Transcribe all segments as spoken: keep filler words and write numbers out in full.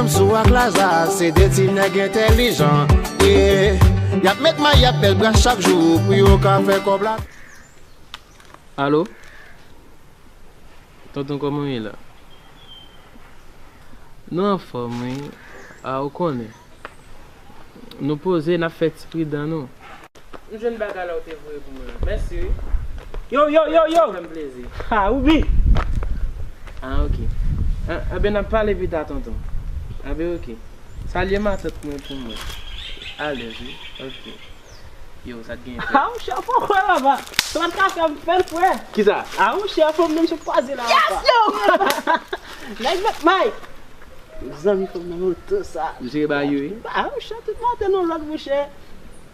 Sou ak Laza, se de ti nèg entèlijan. Yeah. Y ap met may, y ap bèl bra chak jou pou yo ka fè kòb la. Alo? Tonton, kòman w ye la? Nou anfòm, wi. A, ou konnen. Nou poze, n ap fè ti pridan nou. M jwenn bagay la ou te voye pou mwen an. Mèsi, wi. Yo, yo, yo, yo! Fè m plezi. Ha, Ruby! Ah, ok. Ah, enben, n ap pale pita, tonton. Enben, ok. Salye matant mwen pou mwen. Alèz, wi. Ok. Yo, sa t gen, frè? Ah, monchè, fò kwè, papa. Sa pa t ka fè m fè l, frè. Kisa? Ah, monchè, fò m menm sou kwaze la, papa. Yes, yo! Nèg met may. Zanmi fò m nan moto sa. Jere ba yo, wi. Ah, monchè, tout maten nou lòd, monchè.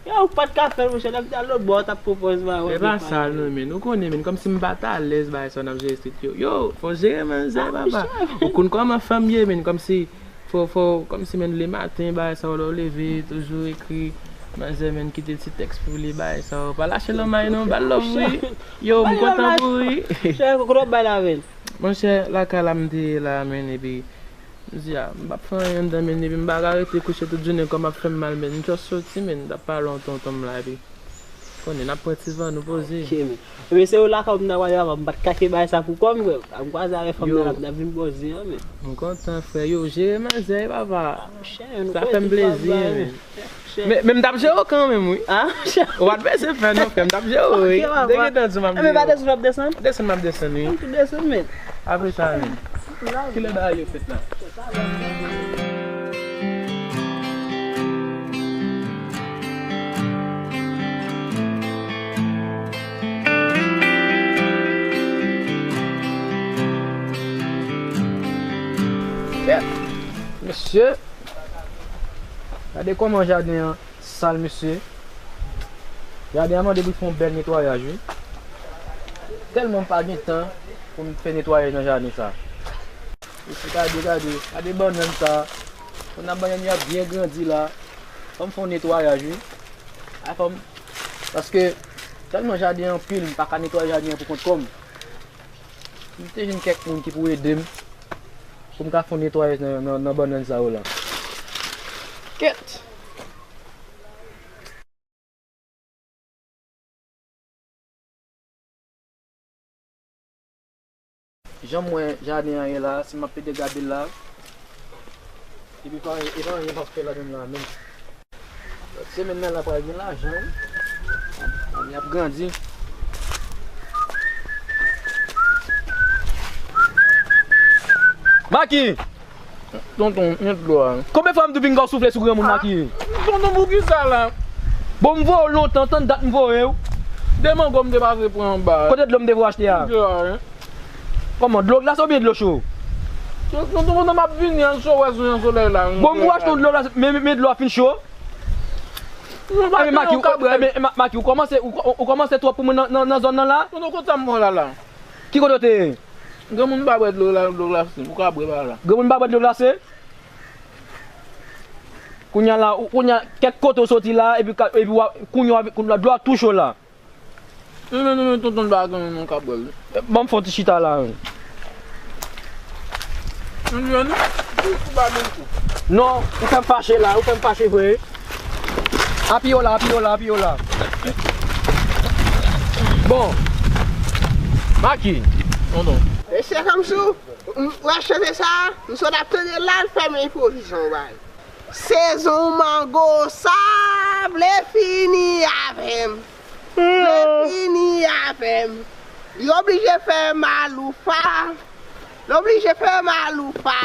Yo, ou pa t ka fè l, monchè, lè m t al lòt bò, w t ap pwopòz ba wè. E pa sa, non, men. Ou konnen, men, kòmsi m pa t alèz, bagay sa, n ap jere street yo. Yo, fò jere manzè, papa. Ou konn kòman fanm ye, men, kòmsi Fò, fò, kòmsi, menn, lematen, bagay sa yo, lè w leve, toujou ekri manzè, menn, kite ti tèks pou li, bagay sa yo. Pa lache lanmay non, ba l love, wi. Yo, m kontan pou ou, wi. Chè, kote w ap bay la, menn? Monchè, lakay la m te ye la, menn, epi m di, a, m p ap fè anyen anndan, menn, epi m pa ka rete kouche tout jounen, kò m ap fè m mal, menn. M just soti, menn, m t ap pale yon tonton m la, epi Konnen n ap pran ti van nou poze. Ok, men. Ebyen, se ou lakay ou m ta kwaze papa, m pa t kache bagay sa pou kò m, frè. M kwaze avèk fanm nan la, m ta vin poze an, men. M kontan, frè. Yo, jere manzè, papa. Sa fè m plezi, men. Men, men m t ap jere w kanmenm, wi. Ah, monchè. Ou pa t bezwen fè non, frè. M t ap jere w, wi. Ok, papa. M te gentan di w m ap jere w. Ebyen, pa desann, w ap desann? Desann, m ap desann, wi. M tou desann, men. Apre sa, men. Kilè bagay yo fèt la? Kèt! Mesye! Gade kòman jaden an sal, mesye. Jaden an mande pou l fè yon bèl netwayaj, wi. Tèlman m pa gen tan pou m fè netwayaj nan jaden sa. Mesye, gade, gade, gade bannann sa. Kounye a bannann yo ap byen grandi la. Fò m fè yon netwayaj, wi. A, fò m, paske tèlman jaden an anpil, m pa ka netwaye jaden an pou kont kò m. M te jwenn kèk moun ki pou ede m, pou m ka fè yon netwayaj nan, nan, nan bannann sa yo la. Kèt! Jan m wè jaden an ye la, si m ap pede gade l la, epi pa, e pa anyen m ap fè ladan l la menm. Lòt semèn nan la pral gen lajan, wi. Fanmi ap grandi. Maki! Tonton, men dlo a. Konbyen fwa m di w pinga w soufle sou granmoun, Maki? Tonton, poukisa la? Bon, m voye w lontan, tann dat m voye w. De mango m te pase pran anba. Kote dlo m te voye achte a? Dlo a, wi. Kòman, dlo glase oubyen dlo cho? Tonton, tonton, m ap vini an cho, wè sou yon solèy la. Bon, m voye achte yon dlo glase, men, men dlo a fin cho. Ebyen, Maki, ou, ebyen, Ma-, Maki, ou kòmanse, ou, ou, ou kòmanse twòp pou mwen nan, nan, nan zòn nan la? Tonton, kote sa m wè la la? Ki kote w te ye? Granmoun pa bwè dlo la, dlo glase. Ou ka bwè pa la. Granmoun pa bwè dlo glase? Kounye a la, ou, kounye a, kèk kote w soti la, epi ka, epi w a, kounye a, kounye a, dlo a tou cho la. Non, non, non, non, tonton, pa gen moun ka bwè l. Ban m fè yon ti chita la, wi. Non, ou fè m fache la, ou fè m fache vre. Apiye w la, apiye w la, apiye w la. Bon. Maki. Tonton. Mesye Kamsou, m, wè chante sa, m sot ap tande l la, l fè m enpwovizyon, bay. Sezon mango sa vle fini avè m. Vle fini avè m. Li oblije fè maloufa. Li oblije fè maloufa.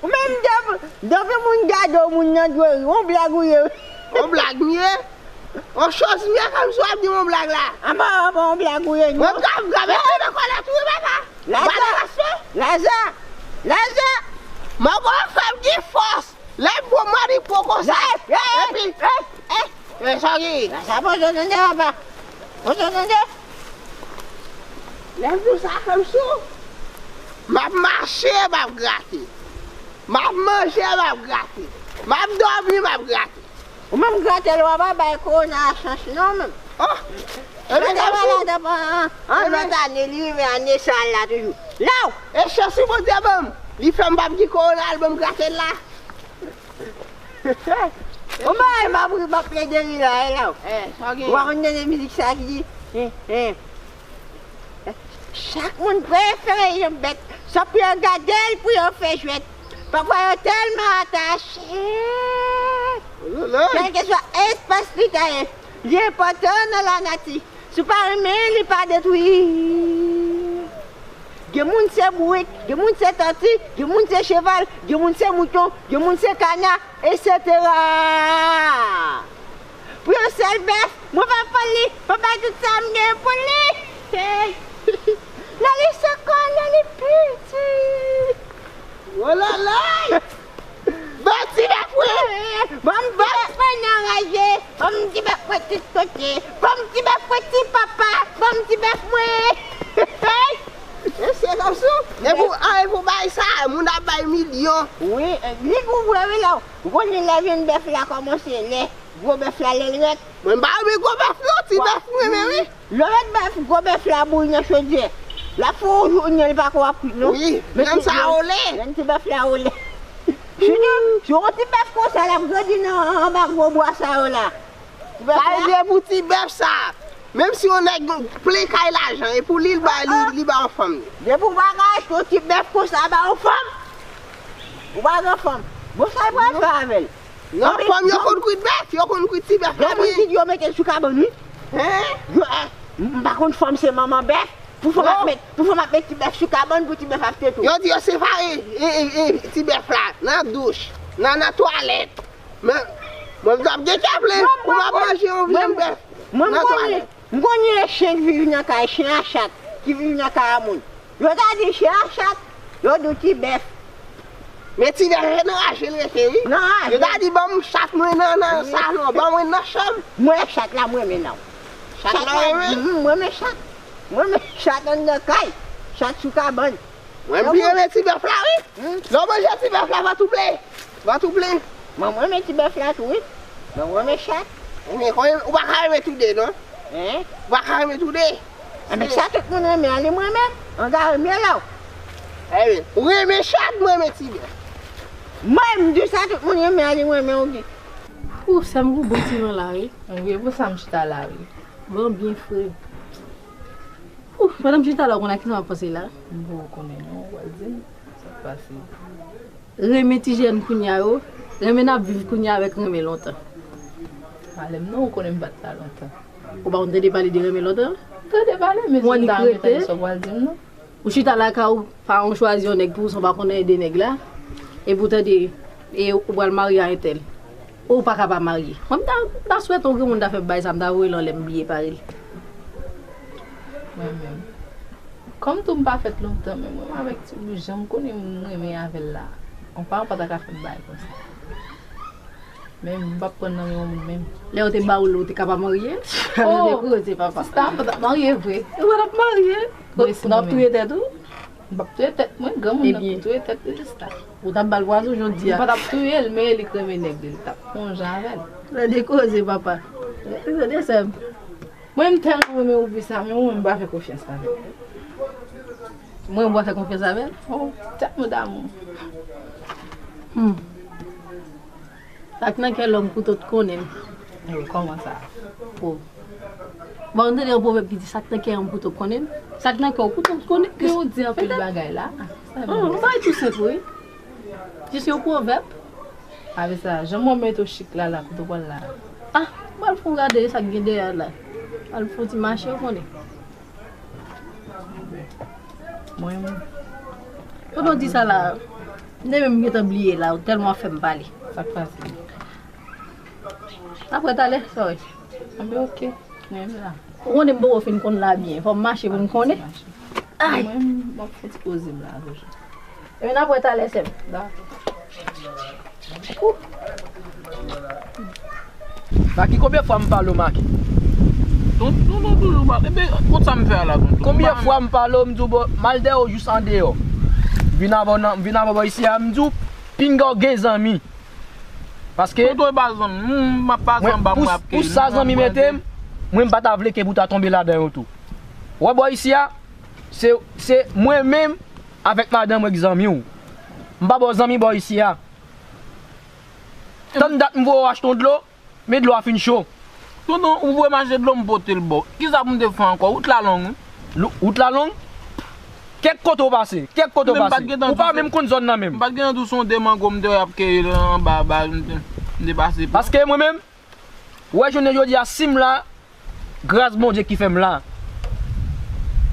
Ou menm depi, depi moun gade w, moun nan dwe ri. On blag ou ye. On blag m ye. On choz m ye, kòmsi w ap di m on blag la. Anba, anba, on blag ou ye. Mwen grave, grave, mete nan kòlèt ou wi, papa. Laza. Laza. Laza. Mango fè m gen fòs. Lè m pran mari poko sa. Epi, eh, eh, sa ki? Sa poze tande, papa. Poze tande. Lè m di w sa, fè m sou. M ap mache, m ap grate. M ap manje, m ap grate. M ap dòmi, m ap grate. Ou menm grate l, w a pa bay kowona a chans non, menm. Oh! Ebyen, lòt ane, li rive ane sa la toujou. Law! E chans wi Bondye ban m. Li fè m p ap gen kowona, al ban m grate l la. Ou bay m ap ri, m ap plede ri la, e la. Eh, sa w gen? Ou pa konn tande mizik sa ki di, eh, eh. Chak moun prefere yon bèt, sa pou yo gade l, pou yo fè jwèt. Pafwa yo tèlman atache. Kèlkeswa espas li ta ye, li enpòtan nan lanati. Si w pa renmen, li pa detwi. Gen moun se bourik, gen moun se tòti, gen moun se cheval, gen moun se mouton, gen moun se kana, etsetera. Pou yon sèl bèf, mwen pa fann li, mwen bay tout sa m gen pou li. Lè li soko, lè li piti. Wolalay! Ban ti bèf mwen! Ban m ti bèf mwen nan raje, ban m ti bèf mwen tout kote, ban m ti bèf mwen ti papa, ban m ti bèf mwen. Mesye Kapsou, e pou, a, e pou bay sa, moun ap bay milyon. Wi, li gou vre wi la. Ou konnen lè vyen bèf la kòmanse, lè gwo bèf la lè l rèt. Mwen m pa renmen gwo bèf non, ti bèf mwen renmen wi. Lè w mèt bèf, gwo bèf la bouyi nan chodyè. L ap fè yon jounen, li pa ko ap kwit non. Wi, men menm ti sa bèf, ole. Menm ti bèf la ole. Sinon, si yon ti bèf konsa, l ap grandi nan anba gwo bwa sa yo la. Ti bèf la. Sa vle di pou ti bèf sa. Menm si yon nèg plen kay lajan, e pou li, li ba, li, li ba yon fanm li. Depi w pa ka achte yon ti bèf konsa ba yon fanm, ou pa gen fanm. Bon, sa y pral fè avè l? Non, fanm yo konn kwit bèf, yo konn kwit ti bèf la byen. Gen moun ki di yo mete l sou kabann wi. Hein? Yo, eh, m pa konn fanm se manman bèf. Pou fanm ap met, pou fanm ap met ti bèf sou kabann, pou ti bèf ap tete w. Yo di yo separe, e, e, e, ti bèf la nan douch, nan, nan twalèt. Men, mwen m t ap gen kè plen pou m ap manje yon vyann bèf nan twalèt. M konnen chen k viv nan kay, chen a chat ki viv nan kay a moun. Yo ta di chen a chat, yo di w ti bèf. Men ti bèf nan raje l rete wi. Nan raje. Yo ta di ban m chat mwen nan, nan salon, ban mwen nan chanm. Mwen chat la mwen renmen nan. Chat la w renmen? Mm, mwen renmen chat. Mwen renmen chat anndan kay. Chat sou kabann. Mwen pi renmen ti bèf la wi. Lè w manje ti bèf la, vant ou plen. Vant ou plen. Mwen mwen renmen ti bèf la tou wi. Mwen mwen renmen chat. Ou pa ka renmen toude non. Hein? Ou pa ka renmen toude. Enben sa tout moun renmen an, li mwen menm. An ka renmen la. Enben, ou renmen chat, mwen renmen ti bèf. Mwen m di sa tout moun renmen an, li mwen renmen ou di. Ou sè m gou bon ti van la wi. Wi, pou sa m chita la wi. Van byen fre. Ouf, pandan m chita la, ou konn a kisa m ap panse la? M poko konnen non, ou pral di m sa k pase. Renmen ti jèn kounye a yo, renmen n ap viv kounye a avèk renmen lontan. Pale m non, ou konnen m pa t la lontan. Ou pa konn tande pale de renmen lontan? Tande pale, men si m ta renmen tande sa w pral di m non. Ou chita lakay ou, pa yon chwazi yon nèg pou ou san w pa konn anyen de nèg la. Epi w tande, e ou pral marye a entèl. Ou pa ka pa marye. Mwen, m ta, m ta swete yon granmoun ta fè m bagay sa, m ta voye l anlè, m bliye parèy. Mwen menm. Kòm tou m pa fèt lontan, men mwen menm avèk ti bouch jan m konnen m renmen avè l la. Yon paran pa ta ka fè m bagay konsa. Men m p ap pran nan men yon moun menm. Lè yo te ba ou l, ou te ka pa marye? Sa te koze, papa. Sista, m pa t ap marye vre. Ou pa t ap marye? Bon, sinon, w ap touye tèt ou? M p ap touye tèt mwen, granmoun nan pou touye tèt li, sista. Ou t ap ba l pwazon jodi a. M pa t ap touye l, men li k renmen nèg li, li t ap fè yon jan avè l. Tande koze, papa. Tande, sè m. Mwen, m tèlman renmen Ouvri sa, men mwen, m pa fè konfyans avè l. Mwen, m pa fè konfyans avè l? Oh, tèlman damou. Hmm. Sa k nan kè lòm kouto t konnen l. Eh, kòman sa? Oh. Bon, nou tande yon pwovèb ki di, sa k nan kè yon kouto konnen l. Sa k nan kè w kouto t konnen l. Men ou di anpil bagay la. Sa vre. Oh, bagay tou senp, wi. Jis yon pwovèb. Avè sa, jan mwen mete w chik la, la, kote w pral la? Ah, m pral fè w gade sa k gen dèyè la. Al fè yon ti mache, ou konnen. Mwen menm. Pandan w di sa la, m te menm gentan bliye la, ou tèlman w ap fè m pale. Sa k pase? Apre talè, sa w wè. Anben, oke. Mwen menm la. Ou konnen m poko fin konn la byen. Fò m mache pou m konnen. Ay! Mwen menm, m ap fè ti poze m la, toujou. Ebyen, n ap wè talè, sè m. Dakò. Ou. Maki, konbyen fwa m pale w, Maki? Tonton, tonton toujou mal. Ebyen, kont sa m fè a la, tonton? Konbyen fwa m pale w, m di w, bon, m al dèyè w jis andeyò. Vin avè w nan, vin avè w bò isi a, m di w, pinga w gen zanmi. Paske tonton, e pa zanmi m, m ap pa zanmi, ba mwen ap keye. Pou sa zanmi mete m, mwen m pa ta vle ke pou ta tonbe ladan yo tou. Wè bò isi a, se, se mwen menm avèk madanm mwen k zanmi w. M pa ba w zanmi bò isi a. Tann dat m voye w achte yon dlo, men dlo a fin cho. Tonton, ou voye m achte dlo, m pote l ba w. Kisa pou m te fè ankò? Wout la long, wi. Lou- Wout la long? Kèk kote w pase, kèk kote w pase. Ou pa menm konn zòn nan menm. M pa t gentan tou sonde mango m te wè y ap keyi anba, ba, m te, m te pase. Paske mwen menm, ou wè jounen jodi a, si m la, gras Bondye ki fè m la.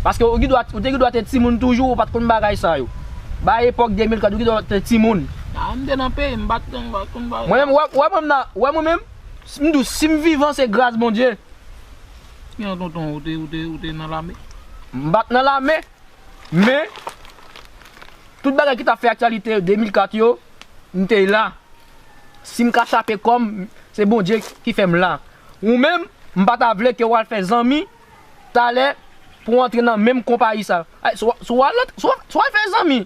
Paske ou gen dwa, ou te gen dwa te timoun toujou, ou pa t konn bagay sa yo. Ba epòk de mil kat, ou gen dwa te timoun. A, m te nan peyi, m pa t, m pa t konn bagay. Mwen menm, wè, wè mwen menm nan, wè mwen menm, m di w, si m vivan, se gras Bondye. Gen yon tonton, ou te, ou te, ou te nan lame? M pa t nan lame, men, tout bagay ki t ap fè aktyalite de mil kat yo, m te la. Si m ka chape kò m, se Bondye ki fè m la. Ou menm, m pa ta vle ke w al fè zanmi, talè, pou w antre nan menm konpayi sa. Ay, si w, si w al, si w, si w al fè zanmi,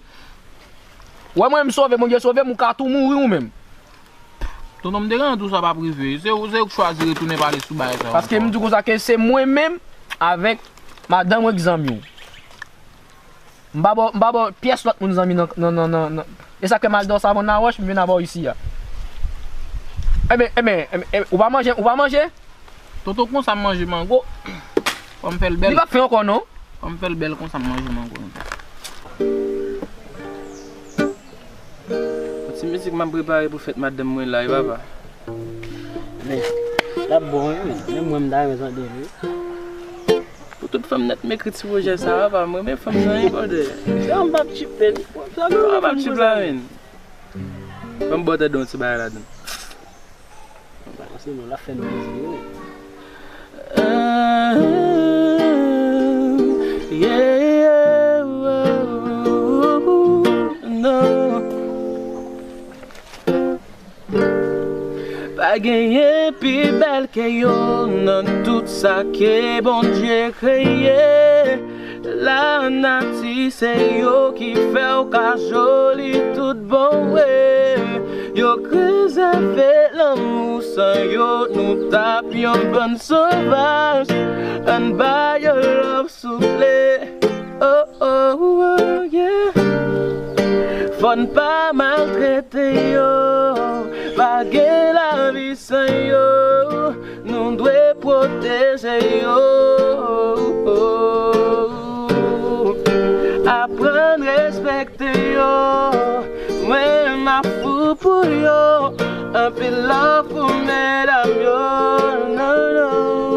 wè mwen m sove, Bondye sove m, ou ka tou mouri ou menm. Tonton, m te gentan di w sa p ap rive. Se ou, se ou k chwazi retounen pale sou bagay sa yo ankò. Paske m di w konsa ke se mwen menm avèk madanm ou k zanmi w. M pa ba w, m pa ba w pyès lòt moun zanmi nan, nan, nan, nan, nan. E sa ke m al da w savann lawòch, m vin aba w isi a. Enben, enben, enben, enben, ou pa manje, ou pa manje? Tonton, konsa m manje mango. Fò m fè l bèl. Li p ap fen ankò non. Fò m fè l bèl konsa m manje mango. Yon ti mizik m ap prepare pou fèt madanm mwen la, wi papa. Men, l ap bon, wi, men. Menm mwen, m ta renmen tande l, wi. Pou tout fanm nèt, m ekri ti pwojè sa a, papa. M renmen fanm nan, wi, brother. Yon bab chip, men. Yon bab chip la, men. Ban m ba w tande yon ti bagay ladan. Pase non, l ap fè nou plezi, wi. Ah, yeah, yeah, oh, oh, oh, no. Pa genyen pi bèl ke yo nan tout sa ke Bondye kreye. Lanati se yo ki fè w ka joli tout bon vre. Yo prezève lanmou san yo, nou t ap yon bann sovaj. Ann ba yo love souple. Oh, oh, oh, yeah. Fò n pa maltrete yo. Pa gen lavi san yo. Nou dwe pwoteje yo. Aprann respekte yo. Mwen, m ap fou pou yo. Anpil love pou medam yo. No, no,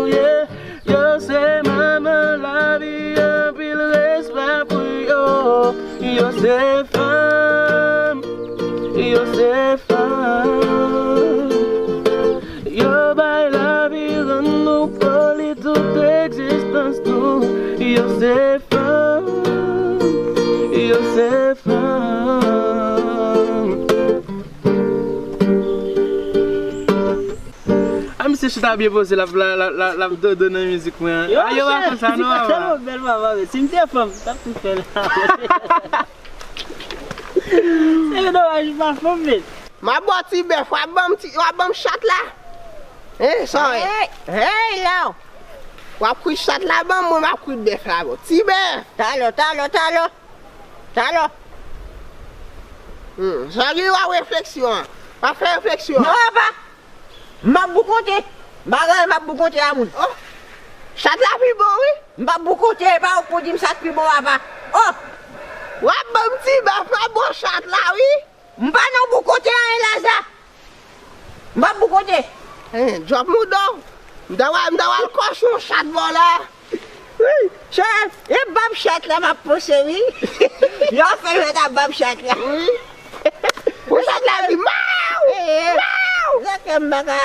yeah. Yo se manman lavi, anpil respè pou yo. Yo se fanm, yo se fanm. Yo bay lavi, rann nou poli tout egzistans nou. Yo se fanm, yo se fanm. A, misye chita byen poze, l ap, l ap, l ap, l ap dodo nan mizik mwen an. Yo, a, yo pa fè sa non, papa. Tèlman bèl, papa, men si m te fanm, m t ap tou fè l. Se domaj, m pa fanm, men. M ap ba w ti bèf, w ap ban m ti, w ap ban m chat la. Hein, sa, hey, hey, la. W ap kwit chat la ban m, mwen m ap kwit bèf la, bon. Ti bèf. Talò, talò, talò. Talò. Hmm, sa gen w ap refleksyon an. W ap fè refleksyon an. Non, papa. M ap boukonte. M pa gen anyen, m ap boukonte a moun. Oh. Chat la pi bon, wi. M p ap boukonte, e pa ou k pou di m sa k pi bon, papa. Oh. W ap ban m ti bèf, m ap ba w chat la, wi. M pa nan boukonte anyen, Laza. M p ap boukonte. Hein, djòb mouda w. M ta pral, m ta pral kòche yon chat ba w la. Wi, chèf, e bab chat la m ap panse, wi. Yo fè jwèt a bab chat la. Wi. Pou chat la di, "Maw! Eh, eh. Maw!" Zòt fè m pa ka,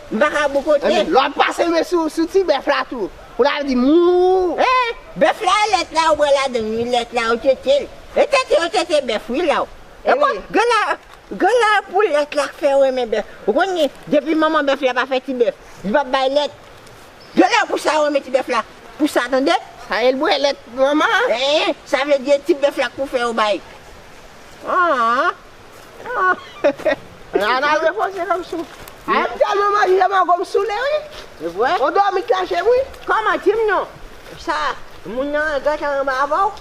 m pa ka boukonte. Epi, lè w ap pase men sou, sou ti bèf la tou, pou l ap di, "Mou!" Eh, bèf la, e lèt la, ou bwè ladan l, wi, lèt la, ou tete l. E tete, ou tete bèf, wi, la. E bon, gen la, gen la pou lèt la k fè w renmen bèf. Ou konn, depi manman bèf la pa fè ti bèf, li p ap bay lèt. Genlè pou sa yo renmen ti bèf la. Pou sa, tande? Sa e l bwè lèt manman an? Ee, sa vle di e ti bèf la k pou fè yo bay. An, an. An, al repoze kòm sou. Ay, m tèlman manje mango m soule, wi. E vre? On dòmi k lache m, wi. Kòman, di m non? Sa, moun nan gentan anba avè w?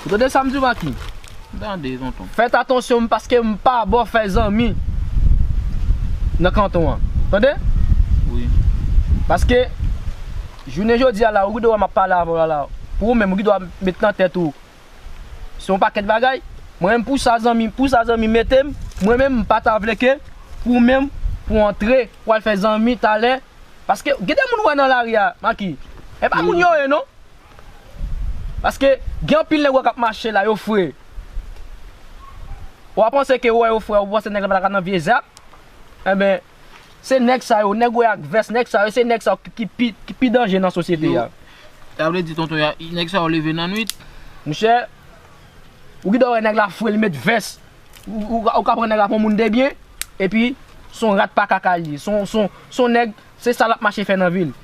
Ou tande sa m di w, Maki? M tande, tonton. Fèt atansyon paske m pa bon fè zanmi. nan kanton an. Tande? Wi. Paske, jounen jodi a la, ou gen dwa m ap pale avè w la, la. Pou ou menm, ou gen dwa met nan tèt ou. Se yon pakèt bagay. Mwen menm, pou sa zanmi, pou sa zanmi mete m, mwen menm, m pa ta vle ke pou ou menm, pou antre, pou al fè zanmi talè. Paske, gen de moun ou wè nan lari a, Maki. E pa moun yo ye, non. Paske, gen anpil nèg ou wè k ap mache la, yo fre. Ou a panse ke ou wè yo fre, ou panse nèg la pa ta ka nan vye zak. Enben, se nèg sa yo, nèg ou wè ak vès, nèg sa yo, se nèg sa yo ki, ki pi, ki pi danje nan sosyete a. Sa vle di, tonton, ya, nèg sa yo leve nan nwit? Monchè, ou gen dwa wè nèg la fre, li met vès. Ou, ou, ou ka pran nèg la pou yon moun de byen, epi se yon rat pa kaka li ye. Se yon, se yon, se yon nèg, se sa l ap mache fè nan vi l.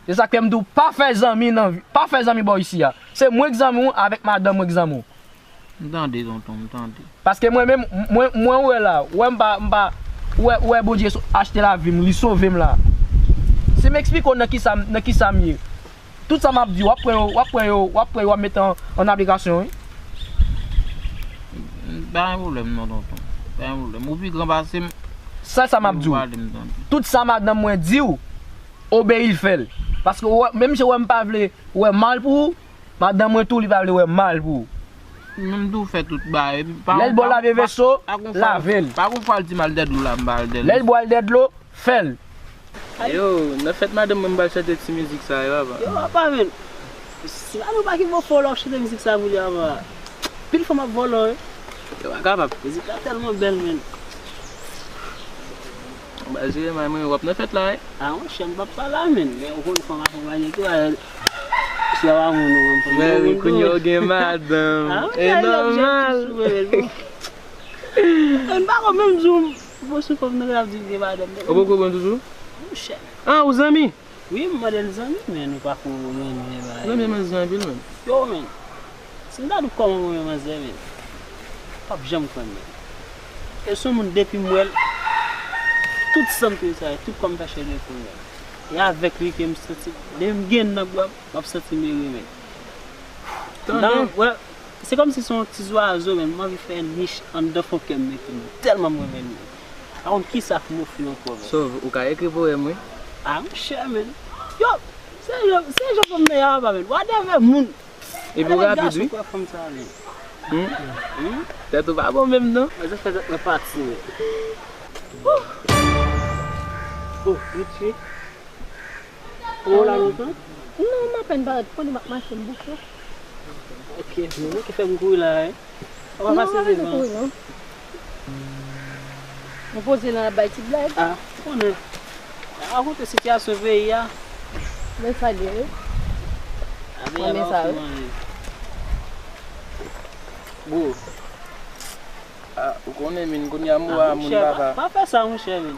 Se sa k fè m di w, pa fè zanmi nan vi, pa fè zanmi bò isi a. Se mwen k zanmi w avèk madanm mwen k zanmi w. M tande, tonton, m tande. Paske mwen menm, mwen, mwen ou wè la, ou wè m pa, m pa, ou wè, ou wè Bondye so-, achte lavi m, li sove m la. Si m eksplike w nan kisa, nan kisa m ye, tout sa m ap di, w ap pran yo, w ap pran yo, w ap pran yo, w ap mete an, an aplikasyon, wi. Pa gen pwoblèm, non, tonton. Pa gen pwoblèm. Ou pi gran pase m. Sa, sa m ap di w. Ou pale, m tande. Tout sa madanm mwen di w, obeyi l, fè l. Paske ou wè, menm si ou wè m pa vle wè mal pou ou, madanm mwen tou, li pa vle wè mal pou ou. Menm tou fè tout bagay. Epi pa... Lè l ba w lave veso, lave l. Pa gon fwa l di m al dèdlo la, m pa al dèdlo. Lè l ba w al dèdlo, fè l. Yo, nan fèt madanm mwen, m pral chante ti mizik sa yo, papa. Yo, papa, men. Si madanm pa ki bon fò la, w chante mizik sa pou li, papa. Pil fanm ap vòlò, wi. Yo pa kapab. Mizik la tèlman bèl, men. Ou pa jere may mwen, w ap nan fèt la, wi. A, monchè, m p ap pa la, men. Men ou konn fanm akonpanye tou, a, si a pa moun ou menm fanm. Men wi, kounye a w gen madanm. A, monchè, e nòmal. Mwen pa konn menm di w, bon, sou fanm nan k ap di l gen madanm. Ou poko bon toujou? Monchè. A, ou zanmi? Wi, m mande l zanmi, men nou pa ko renmen bagay. Zanmi manzè anpil, men. Yo, men. Si m ta di w kòman mwen renmen manzè, men. W ap janm kwè, men. E se yon moun depi m wè l, tout san m touye sa, tout kò m fè chè depi m wè l. E avèk li ke m santi, depi m gen nan bra m, m ap santi m ere, men. Tande. Nan, wè, se kòmsi se yon ti zwazo, men, m anvi fè nich anndan fon kè m, men, tèlman m renmen l, men. Pa konn kisa pou m ofri ankò, men. Sov, ou ka ekri powèm, wi. A, monchè, men. Yo, se jan, se jan fanm nan ye a, papa, men. Whatever, moun. Epi w rapid, wi. Kwè fanm sa, men. Hmm? Hmm? Tèt ou pa bon menm, non? Mwen, sa fè tèt mwen pati, men. Oh, Richie. Ou la lontan? Non, m apèn parèt, konnen m ap mache, m bouke. Ok, men ki fè m kouri la, wi. Ou pa pase devan. Non, m pa kouri, non. Mwen poze nan ap bay ti blag. A, ou konnen. Rakonte sitiyasyon peyi a. Men sa l ye, wi. A, peyi a pa okipe anyen. Bro. A, ou konnen, men, kounye a m wè a moun papa. Pa fè sa, monchè, men.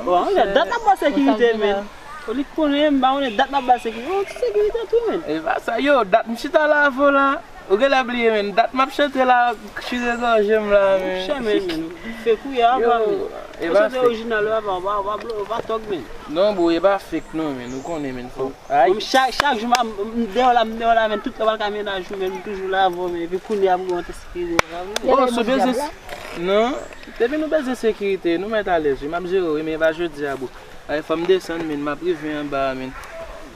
Bon, anlè dat n ap ba sekirite, men. Ou li konnen, m pa konnen dat n ap ba sekirite. Yon ti sekirite tou, men. E pa sa, yo, dat m chita la avè w la. Ou genlè bliye, men. Dat m ap chante la, chire gòje m la, men. Monchè, men, men. Fake ou ye, apa, men. Ou chante orijinal, apa, ou pa, ou pa blo-, ou pa tòg, men. Non, bro, e pa fake, non, men. Ou konnen, men. Fò. Ay. Bon, chak, chak jou, m, m deyò la, m deyò la, men. Tout lè w al ka mennaj ou, men. M toujou la avè w, men. Epi kounye a, m gen yon ti sekirite la, men. Oh, sou bezwen. Non. Depi nou bezwen sekirite, nou mèt alèz, wi. M ap jere w, wi, men e pa jodi a, bro. Ay, fò m desann, men, m ap rive anba a, men.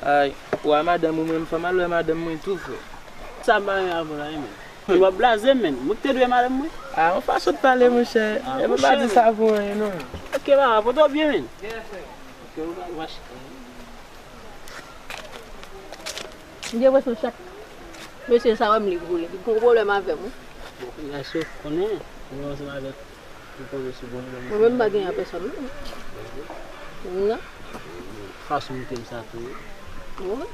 Ay, ou a madanm ou, men, fò m al wè madanm mwen tou, frè. Sa m pa renmen avè w la, wi, men. Ou ap blaze, men. Mwen ki te dwe madanm mwen. A, yon fason w pale, monchè. A, monchè. E m pa di sa pou anyen, non. Ok, papa, pote w byen, men. Ok, ou va, ou va chita. M gen enpresyon chak mesye sa wè m li pou li. Li gon pwoblèm avè m, wi. Bon, kounye a, si w konnen, ou ansanm avèk, ou konnen sou gon pwoblèm. Mwen menm m pa genyen a pèsòn, non. Non. Fason w te m sa tou, wi. Wi.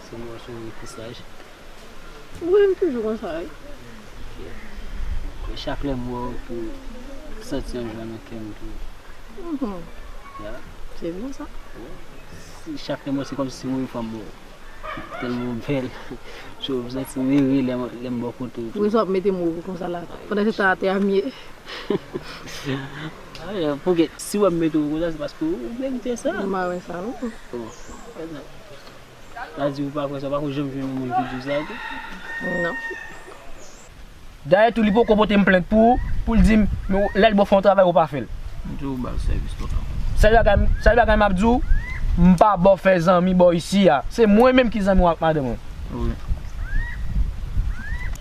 Se mwen sou yon ti saj. Wi, m toujou konsa, wi. Ok. Men chak lè m wè w tou, m santi yon jwa nan kè m tou. Mhm. Ya. Se bon sa. Wi. Si chak lè m wè w, se kòmsi se premye fwa m wè w. Tèlman w bèl. So, m santi m ere lè m, lè m bò kote w tou. Poukisa w ap mete m ou konsa la? Pandan se tan atè a m ye. A, ya, poukè, si w ap mete w konsa, se paske w merite sa. M pa wè sa, non. Bon. Sa di ou pa kwè sa, ou pa ko janm jwenn yon moun ki di w sa tou? Non. Dayè tou, li poko pote m plent pou ou, pou l di m, men lè l ba w fè yon travay, ou pa fè l. M di w ba l sèvis tonton. Sèl bagay, sèl bagay m ap di w, m pa ba w fè zanmi bò isi a. Se mwen menm ki zanmi w ak madanm mwen. Wi.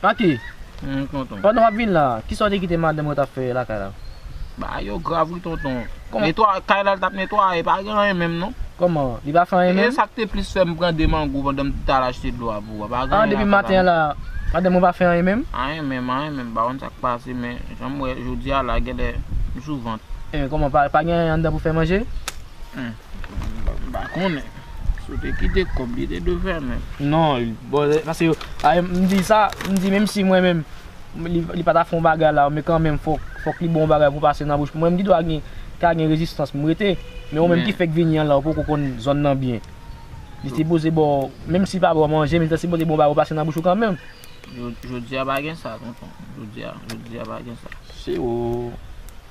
Aki. Hmm, tonton. Pandan w ap vin la, kisa w te kite madanm ou t ap fè lakay la? Bagay yo grav wi tonton. Kòman? Netwa-, kay la l t ap netwaye, pa gen anyen menm non. Kòman? Li pa fè anyen menm? E sa k te plis fè m pran de mango pandan m t al achte dlo a pou ou a. Pa gen anyen lakay la. Ah, depi maten an la, madanm ou pa fè anyen menm? Anyen menm, anyen menm. M pa konn sa k pase, men jan m wè jodi a la, genlè m sou vant. E kòman, pa, pa gen anyen anndan pou fè manje? Hmm. M pa konnen. Si w te kite kòb, li te dwe fèmen. Non, bon, paske, a, m di sa, m di menm si mwen menm, li, li pa ta fè yon bagay la, men kanmenm, fòk, fòk li ba w yon bagay pou pase nan bouch. Mwen, m gen dwa gen, ka gen rezistans, m rete. Men ou menm ki fèk vini an la, ou poko konn zòn nan byen. Li sipoze ba w, menm si li pa ba w manje, men li ta sipoze ba w bagay pou pase nan bouch ou kanmenm. Jodi a pa gen sa, tonton. Jodi a, jodi a pa gen sa. Se ou.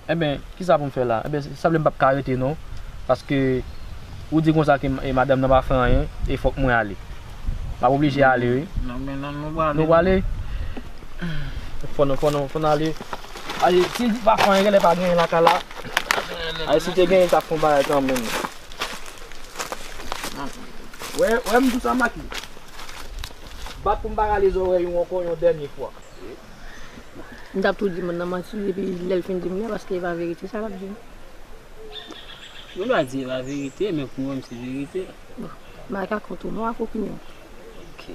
Enben, kisa pou m fè la? Enben, sanble m p ap ka rete non. Paske ou di konsa ke m-, e madanm nan pa fè anyen, e fòk mwen ale. M ap oblije ale, wi. Non, men non, nou prale. Nou prale? Fò nou, fò nou, fò nou ale. Ale, si l di pa fè anyen, genlè pa gen anyen lakay la. Ale, si te gen, li t ap fè yon bagay kanmenm. Wè, wè, m di w sa, Maki. Bat pou m pa rale zòrèy ou ankò yon dènye fwa. M t ap tou di moun nan manti, epi lè l fin di m li a, paske e pa verite sa l ap di m. Mwen pa di e pa verite, men pou mwen, se verite. Bon, m pa ka kont ou non ak opinyon. Ok.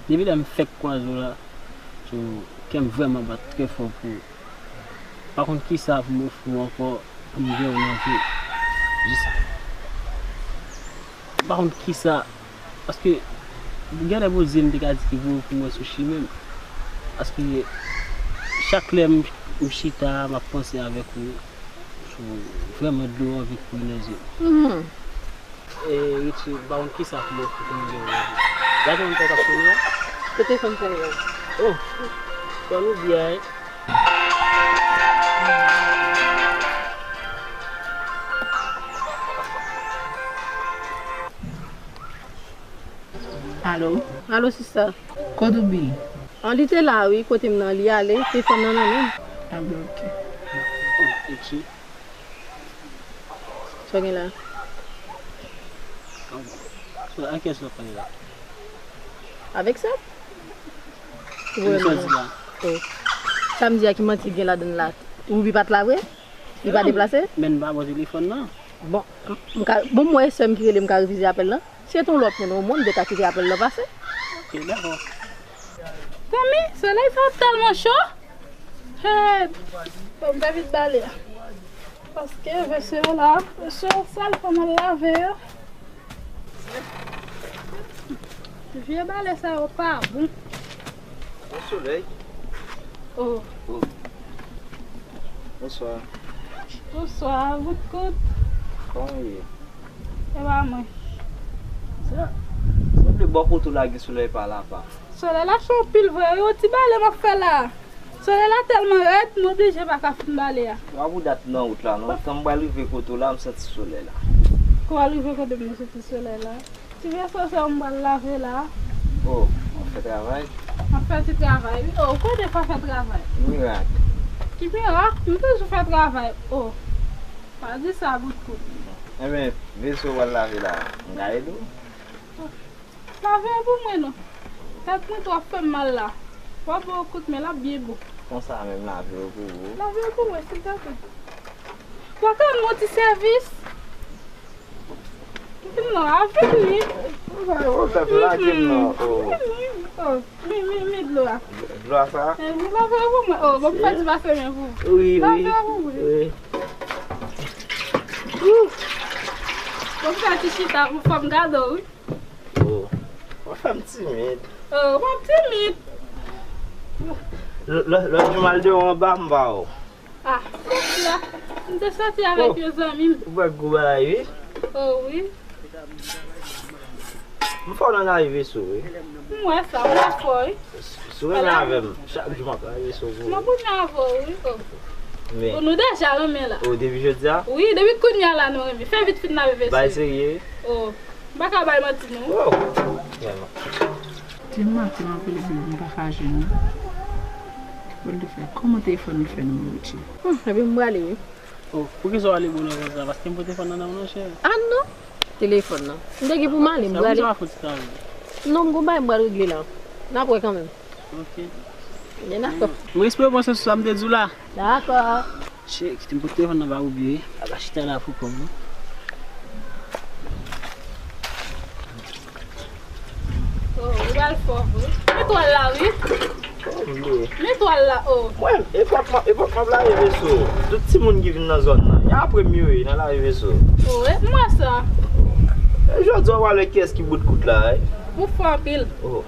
Depi lè m fèk kwaze w la, so, kè m vrèman bat trè fò pou ou. M pa konn kisa pou m ofri w ankò pou m gen w nan vi. Jis, m pa konn kisa, paske genlè Bondye m te ka di ki pou, pou mwen sou chimen m. Paske chak lè m, m chita, m ap panse avèk ou. So, vrèman dlo anvi kouri nan zye m. Mhm. E, Richie, m pa konn kisa pou m ofri pou m gen w nan vi. Gade yon tèt ap sone a? Kote fanm sa yo? Oh, fò nou di a, hein? Alo? Alo, sista. Kote w bi? An, li te la, wi, kote m nan, li ale, telefòn nan nan men m. Ah, ben, ok. Oh, Richie. Sa w gen la? So, ak kiyès w ap pale la? Avèk sa? Ki pwoblèm ou gen la? Oh. Sa m di a ki manti gen ladan l la? Ou bi pa t la vre? Li pa deplase? Men m pa bò telefòn nan. Bon, m, m ka, bon, m wè sè m ki rele m ka refize apèl lan. Si se t yon lòt moun, omwen m te ka kite apèl lan pase. Ok, dakò. Zanmi, solèy sa tèlman cho. Hey, fò m fè vit bale a. Paske veso yo la, veso yo sal, fò m al lave yo. Vye bale sa yo pa bon. Bon solèy. Oh. Oh. Bonswa. Bonswa, bout kout. Kòman w ye? E pa mwen. Sa, sanble bò kote w la gen solèy pa la pa. Solèy la cho anpil vre wi, yon ti bale m ap fè la. Solèy la tèlman rèd, m oblije pa ka fin bale a. W ap ou dat nan wout la non. Tan m pral rive kote w la, m santi solèy la. Kou w al rive kote m, m santi solèy la. Ti veso sa m pral lave la. Oh, w ap fè travay? M ap fè ti travay wi. Oh, ou konnen fò fè travay. Mirak. Ki mirak? M toujou fè travay. Oh. Pa di sa bout kout. Enben, veso w pral lave la, m ka ede w? Lave yo pou mwen non. Tèt mwen twò fè m mal la. W ap ban yon kout men, l ap byen bon. Konsa menm, lave yo pou ou. Lave yo pou mwen, silvouplè. W ap fè m yon ti sèvis? M fin non, a vini. Ou pa gen pwoblèm, lage m non. Oh. Vini. Oh, mi, mi, mi dlo a. Dlo a sa? Eh, mi lave yo pou mwen. Oh, bon, m fè ti pase men pou ou. Wi, wi. Lave yo pou mwen. Wi. Ouh. Bon, m fè ti chita pou fò m gade w, wi. Oh, w ap fè m timid. Oh, w ap timid. Lò, lò, lòt jou m al deyò anba, m pa wè w. Ah, sòti a. M te sòti avèk yon zanmi m. Ou wè gwo bagay, wi. Oh, wi. M fò nan lave veso, wi. M wè sa, m wè fò, wi. Si w renmen avè m, chak jou m ap lave veso pou ou. M ap renmen avè w, wi. Oh. Men. Bon, nou deja renmen la. Oh, depi jodi a? Wi, depi kounye a la nou renmen. Fè vit fin lave veso. Bay serye? Oh. M pa ka bay manti non. Oh! Vrèman. Depi maten m ap rele pou li, m pa ka jwenn li. Bon, li fè kòman telefòn li fè nimewo Richie? Hmm, epi m prale wi. Oh, poukisa w ale bolo konsa? Paske m pote fòn nan nan w non, chè. Ah non! Telefòn nan. M te gen pou m ale, m prale. Sa fouti travay. Non, m gon bagay m pral regle la. N ap wè kanmenm. Ok. Byen dakò. M espere w panse sou sa m te di w la. Dakò. Chè, kite m pote telefòn nan ba ou byen. A pa chita la pou kòm non. Oh, ou pral fò vre. Men twal la, wi. Oh, men. Men twal la, oh. Mwen, epòk m ap, epòk m ap lave veso, tout timoun ki vin nan zòn nan, y a apre m yo ye nan lave veso. Oh, e, m wè sa. E jodi a, w a wè kiyès ki bout kout la, wi. Ou fò anpil. Oh.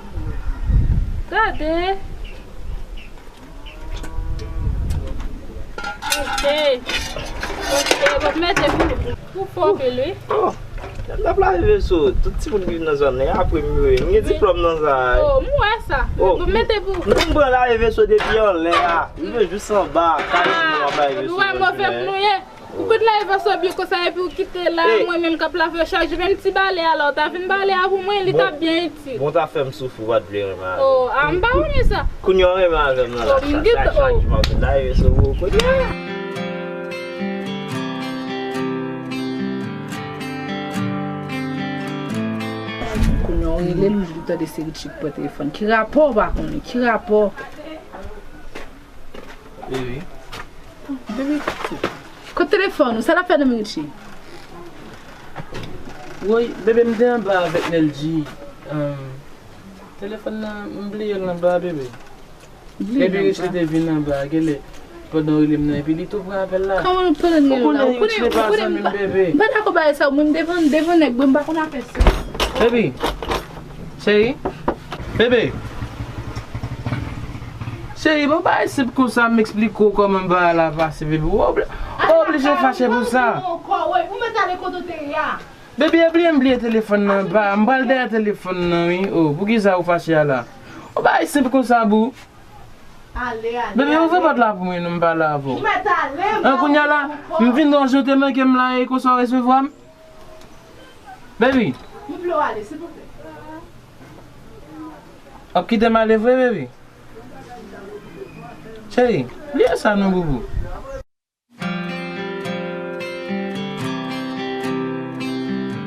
Gade. Ok. Ok, w ap mete pou, pou fò anpil, wi. Oh, m t ap lave veso, tout timoun ki vin nan zòn nan, y a apre m yo ye. M gen diplòm nan sa, wi. Oh, m wè sa. Oh, m ap mete pou. Nou konn pran lave veso depi anlè a. Rive jis anba, kay timoun w ap lave veso. Ah, nou wè move moun nou ye. Ou konn lave veso byen konsa epi ou kite la, mwen menm k ap lave yo chak jou, menm ti bale a la, ou ta vin bale a pou mwen, li t ap byen itil. Bon, ta fè m soufri, ou pa t vle renmen avè m. Oh, ah, m pa renmen sa. Kounye a w renmen avè m nan la, oh, m sa, gen sa, chak jou m ap vin lave veso pou ou kounye a. Kounye a w rele m, li tande se Richie ki pran telefòn. Ki rapò w pa konnen? Ki rapò? Bebe. Bebe. Kot telefòn ou? Sa l ap fè nan men Richie? Woy, bebe, m te anba avèk Nelji. Ahn, telefòn nan, m bliye l anba, bebe. Epi Richie te vin anba, genlè, pandan w rele m nan, epi li tou pran apèl la. Kòman pandan m rele w la? Ou konnen Richie pa zanmi m, bebe. M pa dakò bagay sa, mwen m devan, devan nèg, mwen m pa konn afè sa. Bebe. Cheri. Bebe. Cheri, bon, bagay senp konsa, m eksplike w kòman bagay la pase, bebe. Ou obli-, ou oblije fache pou sa. Ou mèt ale kote w te ye a. Bebe, epi m bliye telefòn nan, pa, m pral dèyè telefòn nan, wi. Oh, poukisa ou fache a la? Ou bagay senp konsa, boo. Ale, ale, bebe, ouvri pòt la pou mwen, non, m pale avè w. Ou mèt ale, m pa ouvri pòt. An, kounye a la, m vin wè w te manke m la, e konsa w resevwa m? Bebe. M vle w ale, silvouplè. W ap kite m ale vre, bebe? Cheri, bliye sa non, boubou.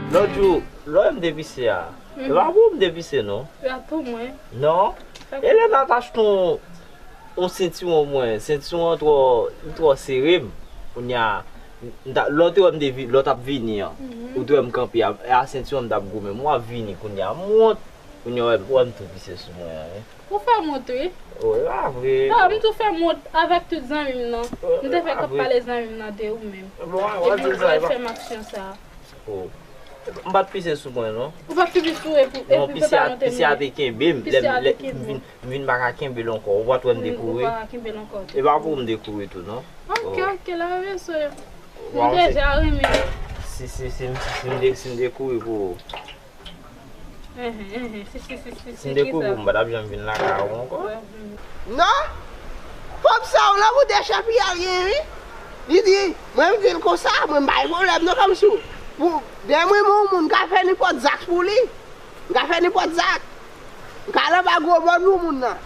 Lòt jou, lè m te pise a, e pa pou m te pise, non. Se a tou mwen. Non. Elena t achte yon, yon sentiwon mwen. Sentiwon an twò, li twò sere m. Kounye a, m ta, lè w te wè m te vi-, lè w t ap vini an, ou te wè m kanpe a, e a sentiwon m t ap goumen. M wè w ap vini kounye a, m wont. Kounye a, w wè m, w wè m tou pise sou mwen an, wi. Ou fè m wont, wi. Oh, e pa vre. Non, m tou fè m wont avèk tout zanmi m nan. M te fè k ap pale zanmi m nan de ou menm. Epi ou vle fè m aksyon sa a. Oh. M pa t pise sou mwen, non. Ou pa t pise sou epi, epi papa nou te mouri. Pise a te kenbe m. Pise a te kenbe w. M vin, m vin pa ka kenbe l ankò. Ou pa t wè m te kouri? Ou pa ka kenbe l ankò tou. E pa pou m te kouri tou, non. Ok, ok, la, mesye. M deja renmen. Si, si, si, si, si m te, si m te kouri pou ou. Si m te kouri, m pa t ap janm vin lakay ou ankò. Non! Fanm sa, yon lanmou dechèpiye l genyen, wi. Li di, mwen, m di l konsa, mwen, m pa gen pwoblèm, non, kòmsi w. Pou, dèyè mwen, mwen, yon moun, m ka fè nenpòt zak pou li. M ka fè nenpòt zak. M ka al anba gwo mòn pou moun nan.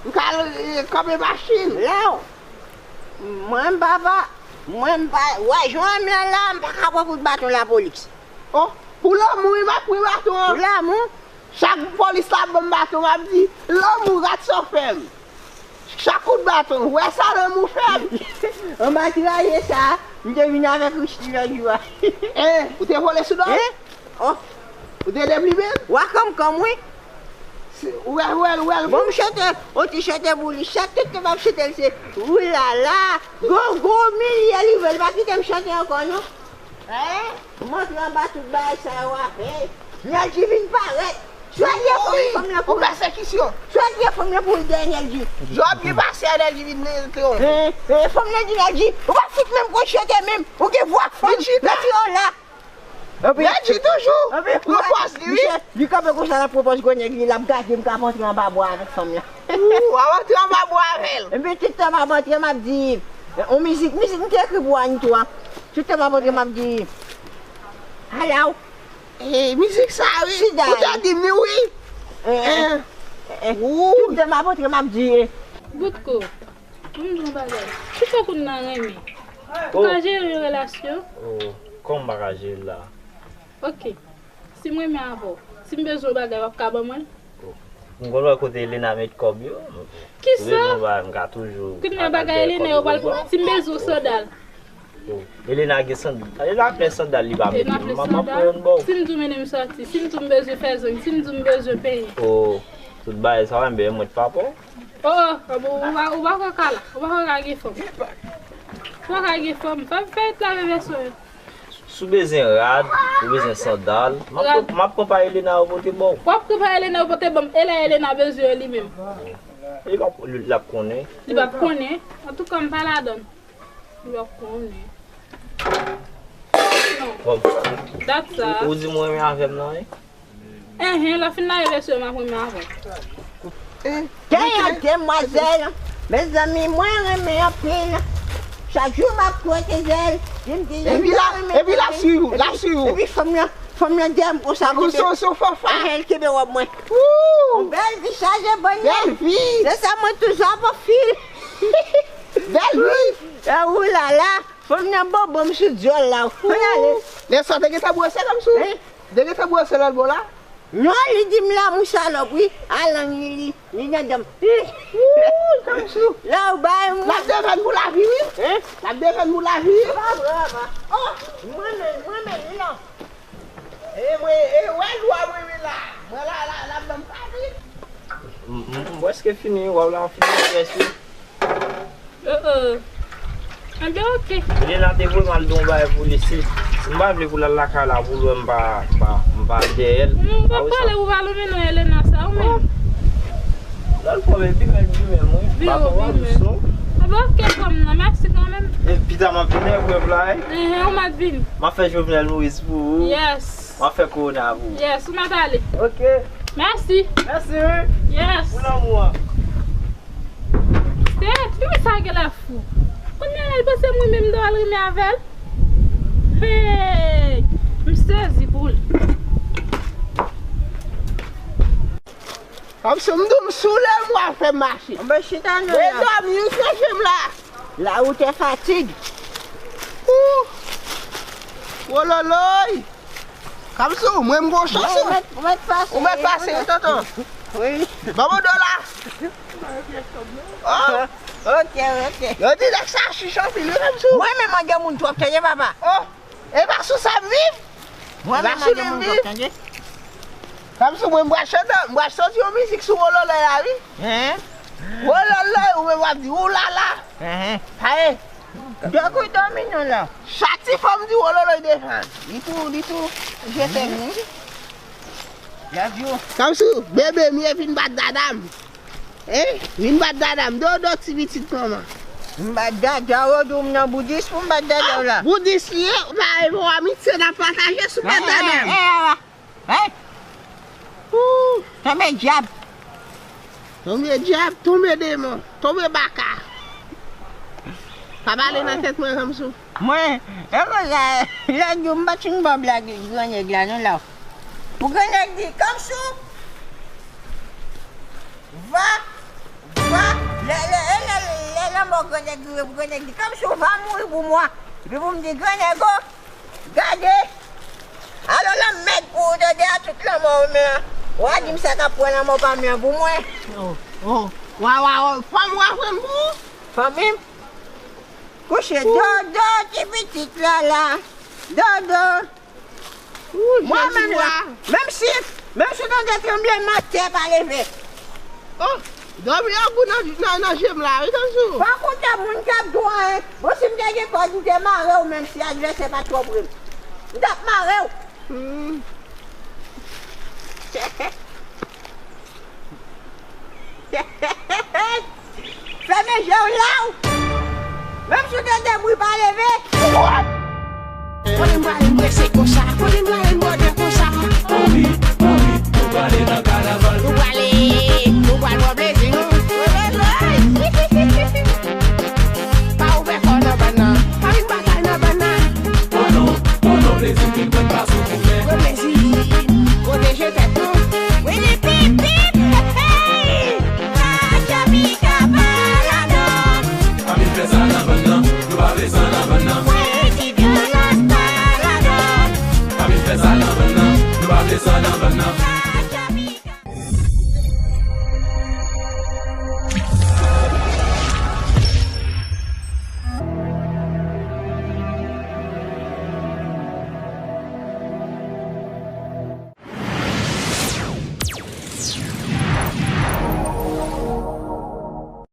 M ka al, e, kanpe machin. Lè w, mwen, m pa, pa, mwen, m pa, wè, jan w renmen l la, m pa ka pran kout baton lapolis. Oh, pou lanmou, wi, m ap pran baton an. Pou lanmou? Chak polis la ban m baton, m ap di, lanmou, gad sa w fè m. Chak kout baton, w wè sa lanmou fè m. Anba traje sa, m te vin avèk Richie lòt jou a. Hein, ou te vole sou do l? Hein? Oh. Ou te deplimen l? Wa kanmkanm, wi. Ou wè, ou wè, ou wè l. Bon, m chante, on ti chante pou li. Chak tout tan m ap chante l, se oulala, gongon, milye, li vle, li pa kite m chante ankò, non. Hein? M antre anba tout bagay sa yo apre. Nèlji vin parèt. Swèt ye fanm, fanm nan pou pèsekisyon. Swèt ye fanm nan pou l dèyè Nèlji. Jòb gen pase a Nèlji vin, eh, eh, fanm nan di Nèlji, ou pa fout menm konn chante menm. Ou gen vwa fanm. Nèlji la. Nèlji toujou. Pran pòz li, wi. Li kanpe konsa, l ap pran pòz gwo nèg li, l ap gade m k ap antre anba bwa avèk fanm nan. Ou ap antre anba bwa avè l. Epi tout tan m ap antre, m ap di, on mizik, mizik m te ekri pou Anito a. Tout tan m ap antre, m ap di, alaw. E, mizik sa, wi. Ou te di m li, wi. Tout tan m ap antre, m ap di, Boutko, ban m di w yon bagay. Kisa kounye a renmen? Ou ka jere yon relasyon? Oh, kòman m pa ka jere l la? Ok. Si m renmen avè w, si m bezwen yon bagay, w ap ka ban mwen l? Oh. M konn wè kote Elena met kòb yo. Kisa? M ka toujou. Kounye a bagay Elena yo pral pou mwen. Si m bezwen yon sandal. Oh. Elena gen sandal. Elena plen sandal li pa met. Elena plen sandal. M ap pran youn ba w. Si m di w mennen m sòti, si m di w m bezwen fè zong, si m di w m bezwen peye. Oh. Tout bagay sa w menm mwen papa w. Oh, oh, bon, ou pa, ou pa ka la. Ou pa ka gen fanm. Ou pa ka gen fanm. Fè, fè travay vèso yo. Si w bezwen rad, ou bezwen sandal, m ap pran pa Elena yo pote ba w. W ap pran pa Elena yo pote ban m, e lè Elena bezwen yo li menm. Li p ap, li, l ap konnen. Li p ap konnen. Antouka, m pa ladan. Li p ap konnen. Non. Dat sa. Ou, ou di m renmen avè m nan, wi. Enhen, lè w fin lave vèso yo, m ap renmen avè w. Genyen demwazèl, mezanmi, mwen renmen anpil. Chak jou m ap twote zèl, li m di, epi l ap swiv ou, l ap swiv ou. Epi fanm nan, fanm nan dèyè m konsa, li se yon fanfan. Anhen, l kenbe wòb mwen. Yon bèl vi chaje bòn nan. Bèl vi. Se sa mwen toujou ap anfil. Bèl vi. Oulala, fanm nan bonbon m sou dyòl la. Ann ale. Lè sa te gentan bwose kòmsi. Te gentan bwose lòt bò la? Non, li di m lanmou salòp, wi. A lang li, li, li nan dan m. Wouy, Kamsou. Lè w bay mwen. L ap defann pou lavi, wi. Hein? L ap defann pou lavi. Papa, papa. Oh, mwen menm, mwen menm, li la. E mwen, e wè lwa mwen, mwen la. Mwen la, la, la, m pa vin. M, m, m prèske fini, wè w la, m fini prèske. Oh, oh. Enben, oke. Lena te voye m al di yon bagay pou li. Si, si m pa vle pou l al lakay la, pou l wè m pa, m pa, m pa dèyè l. M pa pale pou pa lonmen non, Elena sa, ou menm. Lè l fò, men, bi men, bi men, wi. Bi, pa twò dous, non. Enben, oke, fanm nan, mèsi kanmenm. E pita, m ap vin nan eprèv la, wi. Enhen, ou mèt vin. M ap fè Jovenel Moïse pou ou. Yes. M ap fè Corona pou ou. Yes, ou mèt ale. Oke. Mèsi. Mèsi, wi. Yes. Pou lanmou an. Se, fi sa genlè fou. Kounye a la, li panse mwen menm dwa l renmen avè l. Hey! M sezi pou l. Kòmsi m di w m soule, m wè fè m mache. Anben chita non la. Mezanmi, ou chèche m la. La route est fatigue. Ouh! Wololoy! Kamsou, mwen m gon chans, wi. Ou mèt, ou mèt pase. Ou mèt pase, wi, tonton. Wi. Ban m dola. Oh. Ok, ok. Yo di nèg sa chich anpil, wi, Kamsou. Mwen menm mande moun twòp, tande, papa. Oh. E pa sou sa m viv. Mwen menm mande moun twòp, tande. Kamsou, mwen m pral chante, m pral chante yon mizik sou Wololoy la, wi. Hein? Wololoy, ou menm w ap di, oulala. Hein? Pare. Dòk ou dòmi non la. Chak ti fanm di Wololoy defann. Li tou, li tou jete m wi. Love you. Kamsou, bebe m ye vin bat dada m. Hein? Vin bat dada m. Dodo ti pitit manman. M bat dada w, ou di w m nan boudis pou m bat dada w la. Boudis li ye, ou pa wè yon amitye n ap pataje sou bat dada m. Hey! Ooh, tonbe dyab. Tonbe dyab, tonbe demon, tonbe baka. Pa pale nan tèt mwen, Kamsou. Mwen, e konsa, lè di w m pa t fin ba w blag grannèg la, non, la. Pou grannèg di, Kamsou, va, va, lè, lè, lè, lè, lè lanmò grannèg rive pou grannèg di, Kamsou, va mouri pou mwen. Epi pou m di, grannèg, o, gade! Alò lanmèd pou ou, tande a tout lanmò ou men an. Ou a di m sa k ap pran lanmò pa men an pou mwen. Oh, oh. Wa, wa, wa. Fanm ou a pran pou ou? Fanmi m. Kouche dodo, ti pitit la la. Dodo. Mwen menm la. Menm si, menm si w tande tranbleman tè pa leve. Oh, dòmi an gou nan, nan, nan je m la, wi, Kamsou. Pa kontan moun k ap di w anyen. Bon, si m te gen kòd, m te mare w, menm si advèsè pa t twò pre m. M t ap mare w. Hmm. Fèmen je w la w. Menm si w tande bri pa leve. Kote m prale m prese konsa, kote m prale m bòde konsa. Anvi, anvi, nou prale nan kanaval. Nou prale, nou pral pran plezi nou. Pa ouvè kò w nan bann nan, pa vin batay nan bann nan. Oh non, oh non, plezi m vin pran pa sou koumen. Pran plezi, pwoteje tèt